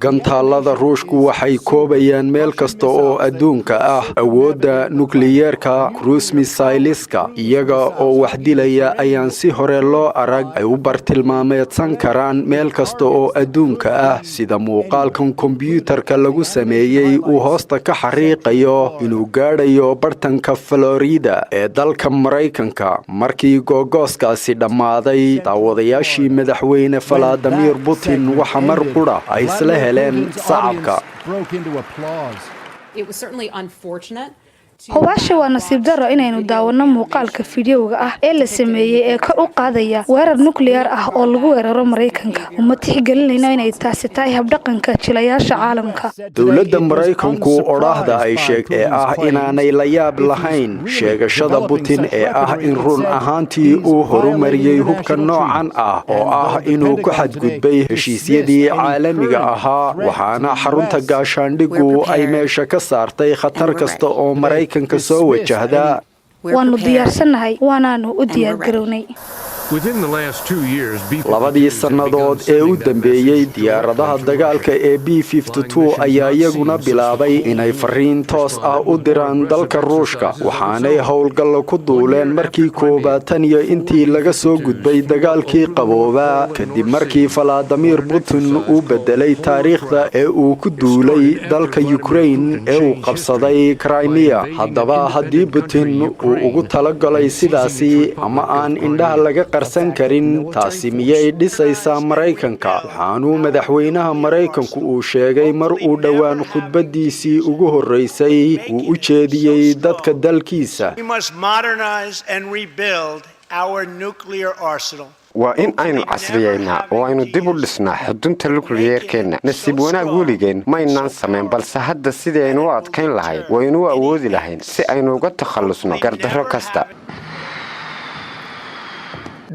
Gantaalada Ruushku waxay koobayaan meel kasta oo adduunka ah. Awoodda nukliyeerka cruise missileska iyaga oo wax dilaya ayaan si hore loo arag ay u bartilmaameedsan karaan meel kasta oo adduunka ah, sida muuqaalkan kombyuutarka lagu sameeyey uu hoosta ka xariiqayo inuu gaadhayo bartanka Florida ee dalka Maraykanka. Markii googooskaasi dhammaaday, daawadayaashii madaxweyne Valadimir Putin waxa mar qudha ay isla heleen sacabka. It was certainly unfortunate. Hubaasha waa nasiib darro inaynu daawanno muuqaalka fiidiyowga ah ee la sameeyey ee kor u qaadaya weerar nukliyeer ah oo lagu weeraro Maraykanka. Uma tixgelinayno inay taasi tahay habdhaqanka jilayaasha caalamka. Dowladda Maraykanku odhaahda ay sheeg ee ah inaanay la yaab lahayn sheegashada Putin ee ah in run ahaantii uu horumariyey hubka noocan ah oo ah inuu ku xadgudbay heshiisyadii caalamiga ahaa, waxaana xarunta gaashaandhigu ay meesha ka saartay khatar kasta oo Maraykanka soo wajahda. Waannu diyaarsannahay, waanaanu u diyaargarownay. 2dii sannadood ee u dambeeyey, diyaaradaha dagaalka ee B ayaa iyaguna bilaabay inay fariin toos ah u diraan dalka Ruushka, waxaanay howlgallo ku duuleen markii koowaad tan iyo intii laga soo gudbay dagaalkii qaboobaa, kadib markii Valadimir Putin uu bedelay taariikhda ee uu ku duulay dalka Ukrain ee uu qabsaday Crimea. Haddaba, haddii Putin uu ugu talagalay sidaasi ama aan indhaha laga qarsan karin, taasi miyay dhisaysaa Maraykanka? Waxaanuu madaxweynaha Maraykanku uu sheegay mar uu dhowaan khudbadiisii ugu horreysay uu u jeediyey dadka dalkiisa: We must modernize and rebuild our nuclear arsenal. Waa in aynu casriyeynaa oo aynu dib u dhisnaa xudunta nukliyeerkeenna. Nasiib wanaag, weligeen maynaan samayn, balse hadda sidii aynu u adkayn lahayn waynu u awoodi lahayn si aynu uga takhallusno gardarro kasta.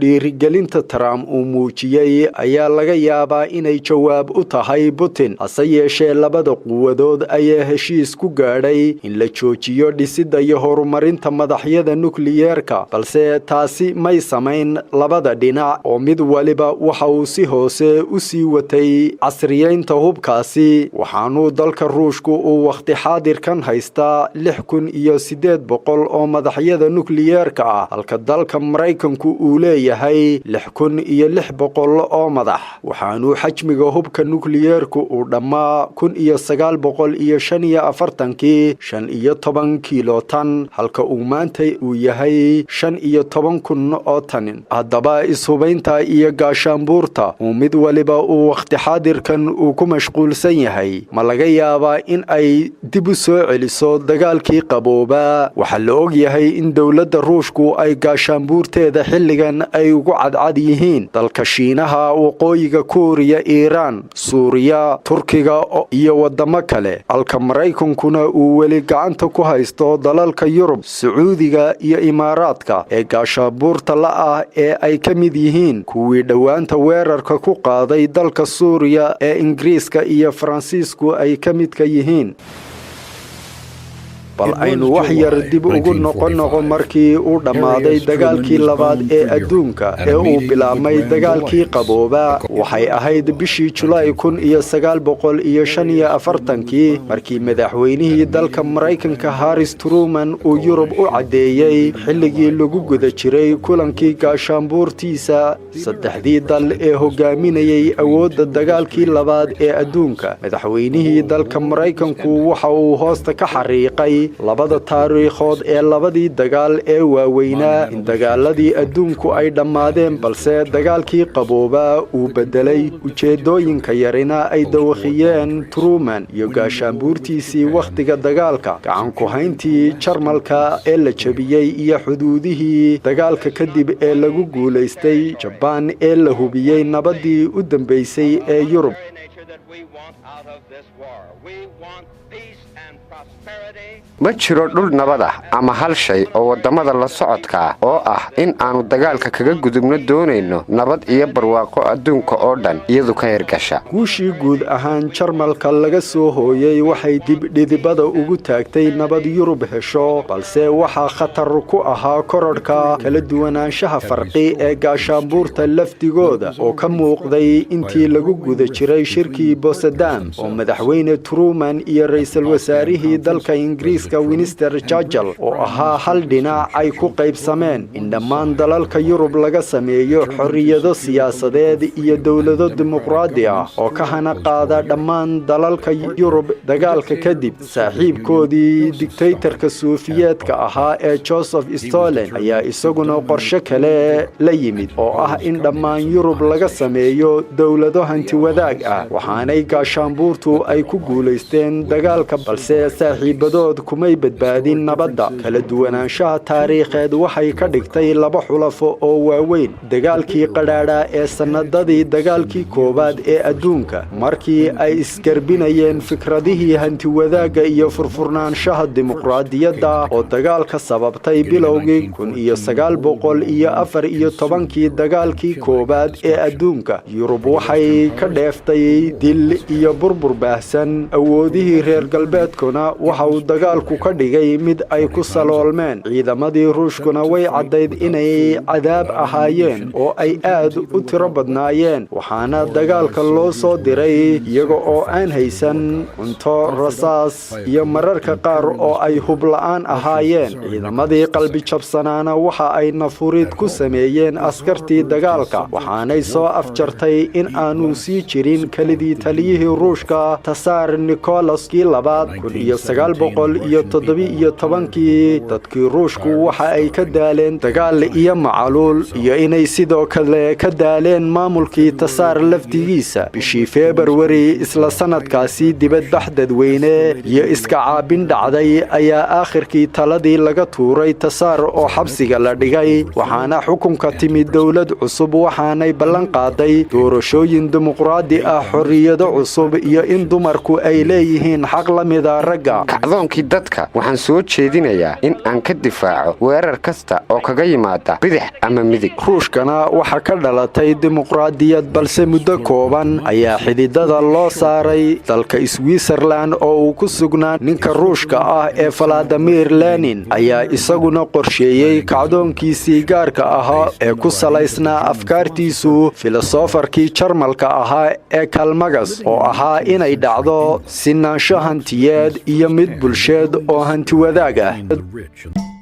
Dhiirigelinta Trump uu muujiyey ayaa laga yaabaa inay jawaab u tahay Putin. Hase yeeshee, labada quwadood ayaa heshiis ku gaadhay in la joojiyo dhisidda iyo horumarinta madaxyada nukliyeerka, balse taasi may samayn labada dhinac oo mid waliba waxa uu si hoose u sii watay casriyeynta hubkaasi. Waxaanuu dalka Ruushku uu wakhti xaadirkan haystaa 6800 oo madaxyada nukliyeerka ah, halka dalka Maraykanku uu leeyahay 6600 oo madax. Waxaanuu xajmiga hubka nukliyeerku uu dhammaa 1945-kii 15 kilotan, halka uu maanta uu yahay 15,000 oo tan. Haddaba, ishubaynta iyo gaashaanbuurta uu mid waliba uu wakhti xaadirkan uu ku mashquulsan yahay, ma laga yaabaa in ay dib u soo celiso dagaalkii qaboobaa? Waxaa la og yahay in dowladda Ruushku ay gaashaanbuurteeda xilligan ay ugu cadcad yihiin dalka Shiinaha, Waqooyiga Kuuriya, Iiraan, Suuriya, Turkiga iyo wadamo kale, halka Maraykankuna uu weli gacanta ku haysto dalalka Yurub, Sacuudiga iyo Imaaraadka ee gaashaanbuurta la ah, ee ay ka mid yihiin kuwii dhowaanta weerarka ku qaaday dalka Suuriya ee Ingiriiska iyo Faransiisku ay ka midka yihiin. Bal aynu wax yar dib ugu noqon noqo markii uu dhammaaday dagaalkii labaad ee adduunka ee uu bilaabmay dagaalkii qaboobaa. Waxay ahayd bishii Julaay 1945-kii markii madaxweynihii dalka Maraykanka Harris Truman uu Yurub u caddeeyey, xilligii lagu guda jiray kulankii gaashaanbuurtiisa saddexdii dal ee hogaaminayay awoodda dagaalkii labaad ee adduunka. Madaxweynihii dalka Maraykanku waxa uu hoosta ka xariiqay labada taariikhood ee labadii dagaal ee waaweynaa in dagaaladii adduunku ay dhammaadeen, balse dagaalkii qaboobaa uu beddelay ujeeddooyinka yarina ay dawakhiyeen Truman iyo gaashaanbuurtiisii wakhtiga dagaalka: gacanku hayntii Jarmalka ee la jebiyey iyo xuduudihii dagaalka kadib ee lagu guulaystay, Jabaan ee la hubiyey, nabaddii u dambaysay ee Yurub. That we want out of this war. We want peace and prosperity. Ma jiro dhul nabad ah ama hal shay oo waddamada la socodka ah oo ah in aannu dagaalka kaga gudubno. Doonayno nabad iyo barwaaqo adduunka oo dhan iyadu ka hirgasha. Guushii guud ahaan Jarmalka laga soo hooyey waxay dib dhidibada ugu taagtay nabad Yurub hesho, balse waxaa khatar ku ahaa kororhka kala duwanaanshaha farqi ee gaashaanbuurta lafdigooda oo ka muuqday intii lagu guda jiray shirkii Shirkii Potsdam oo Madaxweyne Truman iyo ra-iisul wasaarihii dalka Ingiriiska Winston Churchill oo ahaa hal dhinac ay ku qaybsameen in dhammaan dalalka Yurub laga sameeyo xorriyado siyaasadeed iyo dowlado dimuqraadi ah oo ka hana qaada dhammaan dalalka Yurub. Dagaalka kadib, saaxiibkoodii digtaytarka Suufiyeedka ahaa ee Joseph Stalin ayaa isaguna qorshe kale la yimid oo ah in dhammaan Yurub laga sameeyo dowlado hanti wadaag ah. Waxaanay gaashaanbuurtu ay ku guulaysteen dagaalka, balse saaxiibadood kumay badbaadin nabadda. Kala duwanaanshaha taariikheed waxay ka dhigtay laba xulafo oo waaweyn. Dagaalkii qadhaadha ee sannadadii dagaalkii koowaad ee adduunka, markii ay isgarbinayeen fikradihii hantiwadaagga iyo furfurnaanshaha dimuqraadiyadda oo dagaalka sababtay bilowgii 1914-kii, dagaalkii koowaad ee adduunka, Yurub waxay ka dheeftay dil iyo burbur baahsan. Awoodihii reer galbeedkuna waxa uu dagaalku ka dhigay mid ay ku saloolmeen. Ciidamadii Ruushkuna way caddayd inay cadaab ahaayeen oo ay aad u tiro badnaayeen, waxaana dagaalka loo soo diray iyaga oo aan haysan cunto, rasaas iyo mararka qaar oo ay hub la'aan ahaayeen. Ciidamadii qalbi jabsanaana waxa ay nafurid ku sameeyeen askartii dagaalka, waxaanay soo afjartay in aanu sii jirin kelidii taliyihii Ruushka, Tasaar Nikolaskii Labaad. 1917-kii dadkii Ruushku waxa ay ka daaleen dagaal iyo macaluul iyo inay sidoo kale ka daaleen maamulkii Tasaar laftigiisa. Bishii Februari isla sanadkaasi, dibadbax dadweyne iyo iska caabin dhacday ayaa aakhirkii taladii laga tuuray Tasaar oo xabsiga la dhigay, waxaana xukunka timid dowlad cusub. Waxaanay ballan qaaday doorashooyin dimuqraadi ah, xorriyado cusub iyo in dumarku ay leeyihiin xaq la mida ragga. Kacdoonkii dadka, waxaan soo jeedinayaa in aan ka difaaco weerar kasta oo kaga yimaada bidix ama midig. Ruushkana waxaa ka dhalatay dimuqraadiyad, balse muddo kooban ayaa xididada loo saaray. Dalka Switzerland oo uu ku sugnaa ninka Ruushka ah ee Valadimir Lenin ayaa isaguna qorsheeyey kacdoonkiisii gaarka ahaa ee ku salaysnaa afkaartiisu filosofarkii Jarmalka ahaa ee Karl Marx, oo ahaa inay dhacdo sinaansho hantiyeed iyo mid bulsheed oo hanti wadaag ah. The rich and